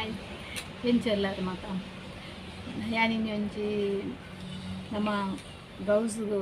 Hi, ಎಂಚೆಲ್ಲಾರ ಮಾತ? ಯಾನ್ ಇನಿ ಒಂಜಿ ನಮ್ಮ ಬ್ಲೌಸ್ಗು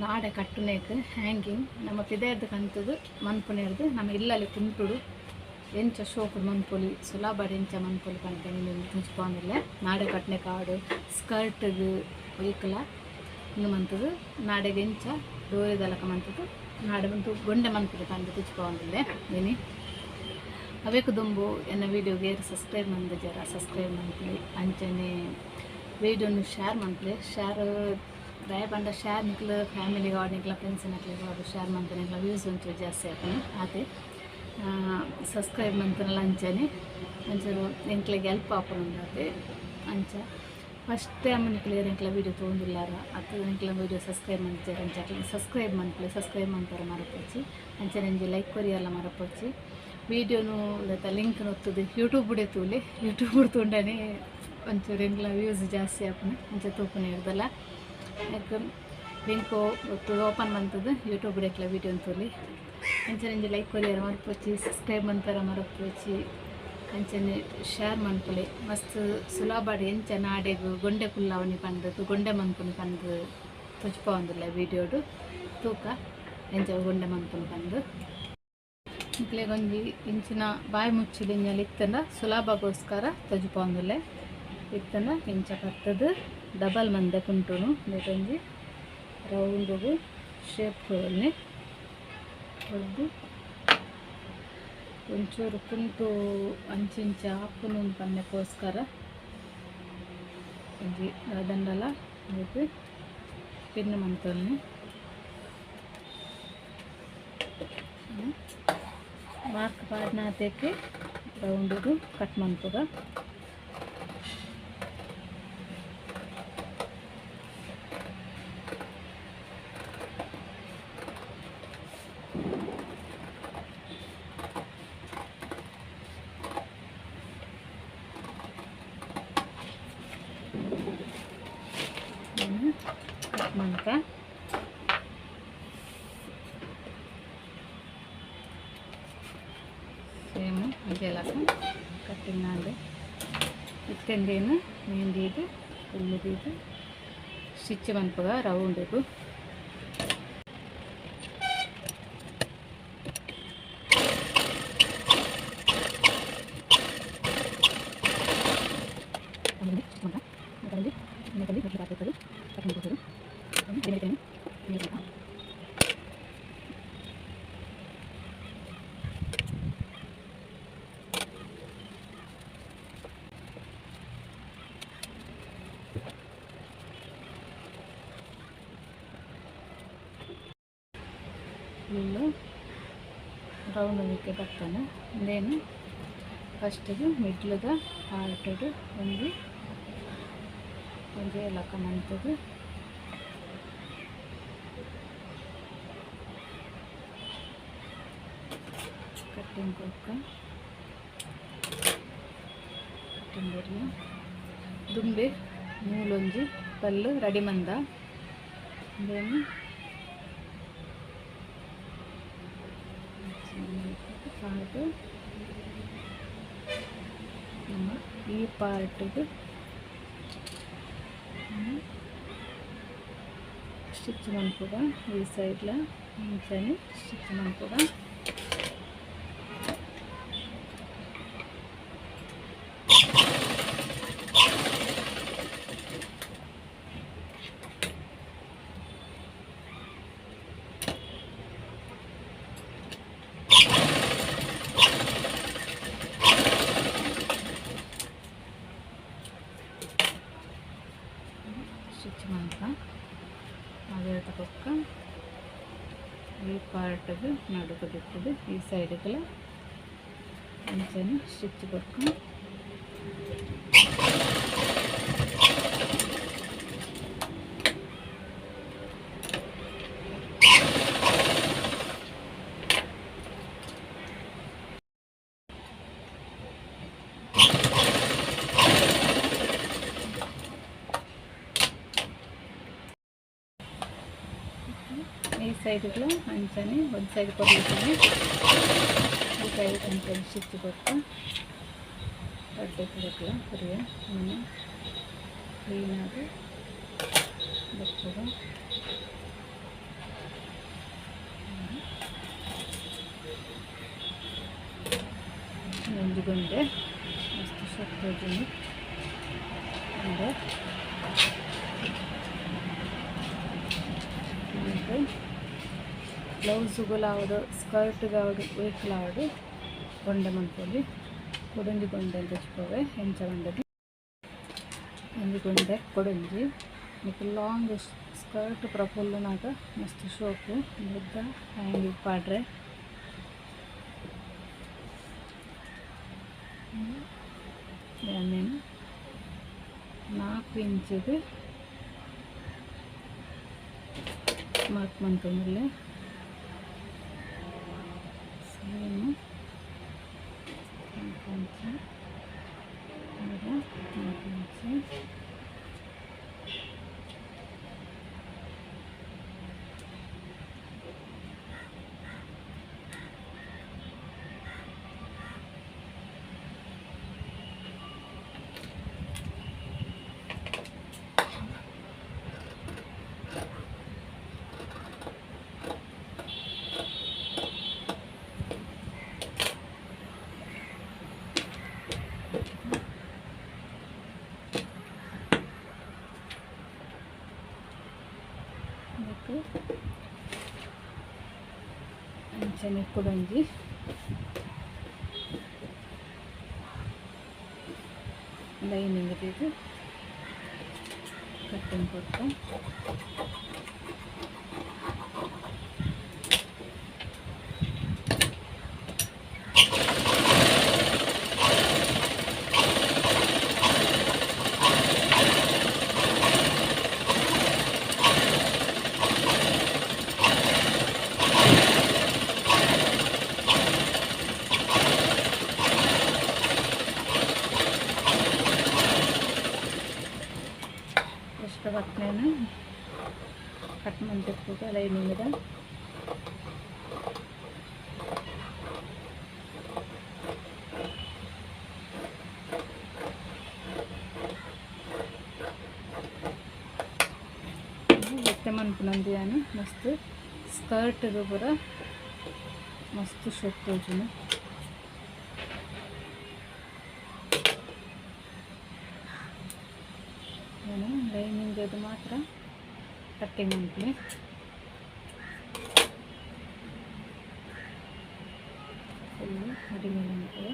ನಾಡೆ ಕಟ್ಟುನೇಕ್ ಹ್ಯಾಂಗಿಂಗ್ ನಮ್ಮ ಪಿದಯ್ರ್ದ್ ಕಂತುದು ಮನ್ಪುನೆರ್ದ್ ನಮ್ಮ ಇಲ್ಲಲೆ ಕುಂಟುಡು ಎಂಚ ಶೋಕುಡು ಮನ್ಪೊಲಿ, ಸುಲಭಡ್ ಎಂಚ ಮನ್ಪೊಲಿ ಪಂದ್ ತೋಜಿಪಾವೊಂದುಲ್ಲೆ. ನಾಡೆ ಕಟ್ಟುನೆ ಕಾಡು ಸ್ಕರ್ಟ್ಗ್ ಒಯ್ಕ್ಲ ಉಂದು ಮಂತುದು ನಾಡೆಗ್ ಎಂಚ ಡೋರಿದ ಲೆಕ ಮಂತುದು ನಾಡೆ ಮಂತು ಗೊಂಡೆ ಮನ್ಪುಲೆ ಪಂದ್ ತೋಜಿಪಾವೊಂದುಲ್ಲೆ ಇನಿ. ಅವೇಕ್ ದುಂಬು ಎನ್ನ ವೀಡಿಯೋಗೆ ಏರ್ ಸಬ್ಸ್ಕ್ರೈಬ್ ಮಂದಿಜರ, ಸಬ್ಸ್ಕ್ರೈಬ್ ಮನ್ಪುಲೆ. ಅಂಚನೆ ವೀಡಿಯೋನು ಶೇರ್ ಮನ್ಪುಲೆ. ಶೇರ್ ದಾಯೆ ಪಂಡ ಶೇರ್ ನಿಕ್ಲು ಫ್ಯಾಮಿಲಿಗ್ ಆವಡ್, ನಿಕ್ಲ ಫ್ರೆಂಡ್ಸ್ ನಕ್ಲೆಗ್ ಆವಡ್ ಶೇರ್ ಮಂತುಂಡ ನಿಕ್ಲ ವ್ಯೂಸ್ ಒಂಚೂರು ಜಾಸ್ತಿ ಆಪುಂಡು ಆತೆ. ಸಬ್ಸ್ಕ್ರೈಬ್ ಮಂತುಂಡಲ ಅಂಚನೆ ಒಂಚೂರು ಎಂಕ್ಲೆಗ್ ಹೆಲ್ಪ್ ಆಪುಂಡು ಆತೆ. ಅಂಚ ಫಸ್ಟ್ ಟೈಮ್ ನಿಕ್ಲು ಏರ್ ಎಂಕ್ಲೆ ವೀಡಿಯೋ ತೂವೊಂದುಲ್ಲಾರ ಅತ್ತ್ ಎಂಕ್ಲೆ ವೀಡಿಯೋ ಸಬ್ಸ್ಕ್ರೈಬ್ ಮಂತಿಜಾರ, ಅಂಚ ಅಕ್ಲೆಗ್ ಸಬ್ಸ್ಕ್ರೈಬ್ ಮನ್ಪುಲೆ. ಸಬ್ಸ್ಕ್ರೈಬ್ ಮನ್ಪರೆ ಮರಪೊಚ್ಚಿ. ಅಂಚನೆ ಒಂಜಿ ಲೈಕ್ ಕೊರಿಯೆರ್ಲ ಮರಪೊಚ್ಚಿ. ವೀಡಿಯೋನು ದಾತ ಲಿಂಕ್ ಒತ್ತುದು ಯೂಟ್ಯೂಬ್ ತೂಲೆ. ಯೂಟ್ಯೂಬ್ ತೂಂಡನೆ ಒಂಚೂರು ಎಂಕ್ಲ ವ್ಯೂಸ್ ಜಾಸ್ತಿ ಆಪುಂಡು. ಅಂಚ ತೂಪುನ ಇರ್ದಲ ಐಕ್ ಲಿಂಕ್ ಒತ್ತುದು ಓಪನ್ ಮಂತುದು ಯೂಟ್ಯೂಬ್ ಎಂಕ್ಲೆ ವೀಡಿಯೋನ್ ತೂಲೆ. ಅಂಚನೆ ಒಂಜಿ ಲೈಕ್ ಕೊರಿಯೆರೆ ಮರಪೊಚ್ಚಿ, ಸಬ್ಸ್ಕ್ರೈಬ್ ಮನ್ಪರೆ ಮರಪೊಚ್ಚಿ, ಅಂಚನೆ ಶೇರ್ ಮನ್ಪುಲೆ. ಮಸ್ತ್ ಸುಲಭಡ್ ಎಂಚ ನಾಡೆಗ್ ಗೊಂಡೆ ಕುಲ್ಲಾವನಿ ಪಂದ್, ಗೊಂಡೆ ಮನ್ಪುನಿ ಪಂದ್ ತೋಜಿಪಾವೊಂದುಲ್ಲೆ ವೀಡಿಯೋಡು. ತೂಕ ಎಂಚ ಗೊಂಡೆ ಮನ್ಪುನಿ ಪಂದ್. ನಿಕ್ಲೆಗ್ ಒಂಜಿ ಇಂಚಿನ ಬಾಯಿ ಮುಚ್ಚಿದಿಂಜಲ್ ಇತ್ತುಂಡ ಸುಲಭಗೋಸ್ಕರ ತೋಜಿಪಾವೊಂದುಲ್ಲೆ. ಇತ್ತುಂಡ ಇಂಚ ಪತ್ತುದು ಡಬಲ್ ಮಂದೆ ಕುಂಟುನು ನೆಟೊಂಜಿ ರೌಂಡುಗು ಶೇಪ್ ಕೊರೊಲಿ. ಕೊರ್ದು ಒಂಚೂರು ಕುಂಟು ಅಂಚಿಂಚ ಆಪುನು ಪನ್ನೆಕೋಸ್ಕರ ಒಂಜಿ ದಾದಂಡಲ ಇಂದೆಕ್ ಪಿನ್ ಮಂತೊಲಿ. ಮಾರ್ಕ್ ಪಾಡ್ನಾತೆಕ್ ರೌಂಡುಗು ಕಟ್ ಮನ್ಪುಗ. ಕಟ್ ಮಂತ. ಸೇಮ್ ಒಂಜೇ ಲಕ ಕಟ್ಟಿಂಗ್ ಆಂಡ್. ಇತ್ತೆ ಇಂದೆನ್ ಮೇನ್ ದೀದ್ ಫುಲ್ಲ್ ದೀದ್ ಸ್ಟಿಚ್ ಮನ್ಪುಗ ರೌಂಡುಗು. ಫುಲ್ಲು ರೌಂಡ್ ಮಿಕ್ಕೆ ಬತ್ತನ. ಇಂದೆನ್ ಫಸ್ಟಿಗೆ ಮಿಡ್ಲ್ದ ಪಾರ್ಟ್ಡ್ ಒಂಜಿ ಒಂಜೇ ಲಕ ಮಂತುದು ಕಟ್ಟಿಂಗ್ ಕೊರ್ಕ. ಕಟ್ಟಿಂಗ್ ಕೊರ್ಯ. ದುಂಬೆ ಮೂಲೊಂಜಿ ಪಲ್ಲು ರೆಡಿ ಮಂದ. ಇಂದೆನ್ ಪಾರ್ಟ್ ನಮ್ಮ ಈ ಪಾರ್ಟಿಗೆ ಸ್ಟಿಚ್ ಮನ್ಪುಗ. ಈ ಸೈಡ್ಲ ಅಂಚನೆ ಸ್ಟಿಚ್ ಮನ್ಪುಗ. ಸ್ಟಿಚ್ ಮನ್ಪ. ಅವೆತ ಬೊಕ್ಕ ಈ ಪಾರ್ಟ್ಗ್ ನಡುಕು ದೆತ್ತುದು ಈ ಸೈಡ್ಗ್ಲ ಅಂಚನೆ ಸ್ಟಿಚ್ ಕೊರ್ಕ. ಈ ಸೈಡ್ಗ್ಲ ಅಂಚನೆ ಒಂದು ಸೈಡ್ ಕೊರ್ಲಿಕ್ಕೆ ಈ ಸೈಡ್ ಅಂಚನೆ ಸ್ಟಿಚ್ ಕೊರ್ಕ. ದೊಡ್ಡ ಪೂರಕ್ಲ ಕೊರಿಯ ಇನ್ನು ಕ್ಲೀನಾಗಿ ದೆಪ್ಪುಗ. ಒಂಜಿ ಗೊಂಡೆ ಮಸ್ತ್ ಶೋಕು ತೋಜುಂಡು ಗೊಂಡೆ. ಬ್ಲೌಸುಗುಲಾವಡ್, ಸ್ಕರ್ಟ್ಗಾವಡ್, ಒಯ್ಕ್ಲಾವಡ್ ಗೊಂಡೆ ಮನ್ಪೊಲಿ. ಕುಡೊಂಜಿ ಗೊಂಡೆ ತೋಜಿಪಾವೆ ಎಂಚ ಪಂಡುದು. ಒಂಜಿ ಗೊಂಡೆ ಕೊಡೊಂಜಿ ನೆಕ್ಕ್ ಲಾಂಗ್ ಸ್ಕರ್ಟ್ ಪೂರ ಪೊಲ್ಲುನಗ ಮಸ್ತ್ ಶೋಕು. ಬುದ್ಧ ಹ್ಯಾಂಗಿಂಗ್ ಪಾಡ್ರೆ. ಯಾನ್ 4 ಇಂಚಿಗ್ ಮಾರ್ಕ್ ಮಂತೊಂದುಲ್ಲೆ. Same 4 inch, 4 inch. ನೆಕ್ಕ್ ಅಂಚನೆ ಕುಡೊಂಜಿ ಲೈನಿಂಗ್ ದೀದ್ ಕಟ್ಟಿಂಗ್ ಕೊರ್ಪ. ಎಕ್ಸ್ಟ್ರಾ ಬತ್ತನೆನ್ ಕಟ್ ಮಂತಿಪ್ಪುಗ ಲೈನಿಂಗ್ದ. ಇತ್ತೆ ಮನ್ಪುನಂದು ಯಾನ್ ಮಸ್ತ್ ಸ್ಕರ್ಟ್ ಪೂರ ಮಸ್ತ್ ಶೋಕು ತೋಜುಂಡು. ಯಾನ್ ಲೈನಿಂಗ್ ಮಾತ್ರ ಕಟ್ಟಿಂಗ್ ಮನ್ಪುನೆ. ಫುಲ್ ಮಡಿಮೆ ಮನ್ಪುವ.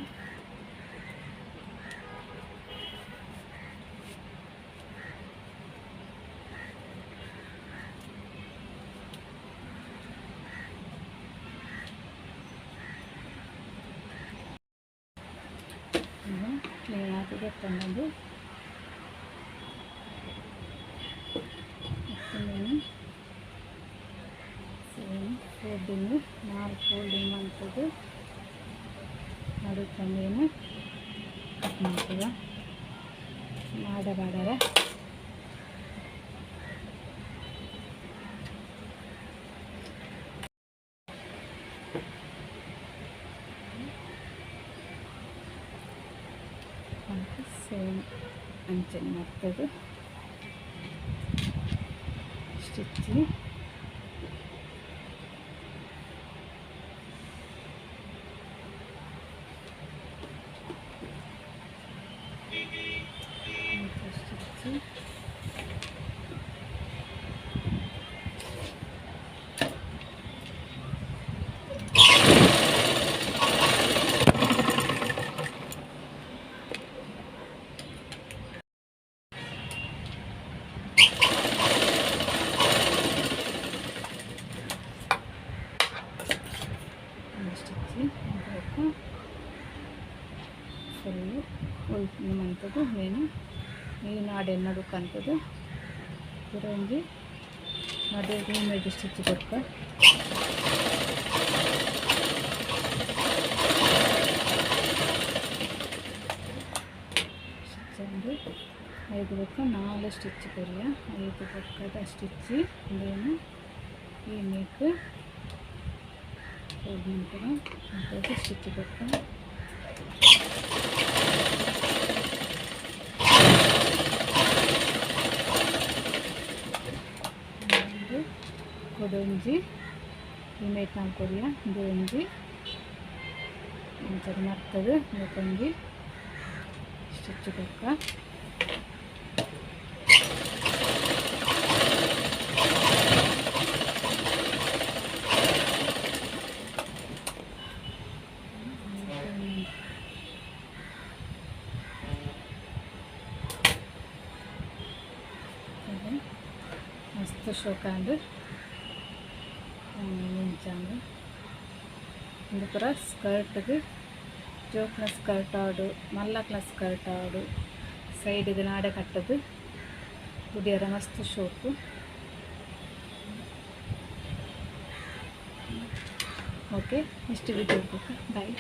ಕ್ಲೀನ್ ಆದ್ ದೆತ್ತೊನೊಡು. ಉಂದೆನ್ ಸೇಮ್ ಫೋಲ್ಡಿಂಗ್, ನಾಲ್ ಫೋಲ್ಡಿಂಗ್ ಮಂತುದು ನಡುತ ಉಂದೆನ್ ಕಟ್ ಮನ್ಪುವ ನಾಡ ಪಾಡರೆ. ಸೇಮ್ ಅಂಚನೆ ಮಲ್ತುದು ಸ್ಟಿಚ್. ಸ್ಟಿಚ್ ಸ್ಟಿಚ್ ಬೊಕ ಫುಲ್ ಮಂತುದು ಮೇನ್ ಈ ನಾಡೆನ್ ನಡುಕ್ ಕಂತುದು ಪೂರ ಒಂಜಿ ನಡುಟು ಉಮೇದ್ ಸ್ಟಿಚ್ ಕೊರ್ಕ. ಸ್ಟಿಚ್ ಉಂಡು. ಐಕ್ ಬೊಕ ನಾಲ್ ಸ್ಟಿಚ್ ಕೊರಿಯ. ಐಕ್ ಬೊಕ್ಕದ ಸ್ಟಿಚ್ ಉಂದೆನ್ ಈ ನೆಕ್ ಫೋಲ್ಡ್ ಮನ್ಪುಗ, ಸ್ಟಿಚ್ ಕೊರ್ಕ. ಕುಡೊಂಜಿ ಇಮೇಟ್ ನಾಲ್ ಕೊರಿಯ ಉಂದು ಒಂಜಿ ಇಂಚ ಮರ್ತದು ಬೊಕೊಂಜಿ ಸ್ಟಿಚ್ ಕೊರ್ಕ. ಮಸ್ತ್ ಶೋಕಾಂಡ್ ಇಂಚಾಂಡ್. ಉಂದು ಪೂರ ಸ್ಕರ್ಟ್ಗ್ ಜೋಕ್ನ ಸ್ಕರ್ಟ್ ಆವಡ್ ಮಲ್ಲಕ್ಲ ಸ್ಕರ್ಟ್ ಆವಡ್ ಸೈಡ್ಗ್ ನಾಡೆ ಕಟ್ಟುದು ಉಡಿಯರ ಮಸ್ತ್ ಶೋಕು. Okay, next video boy.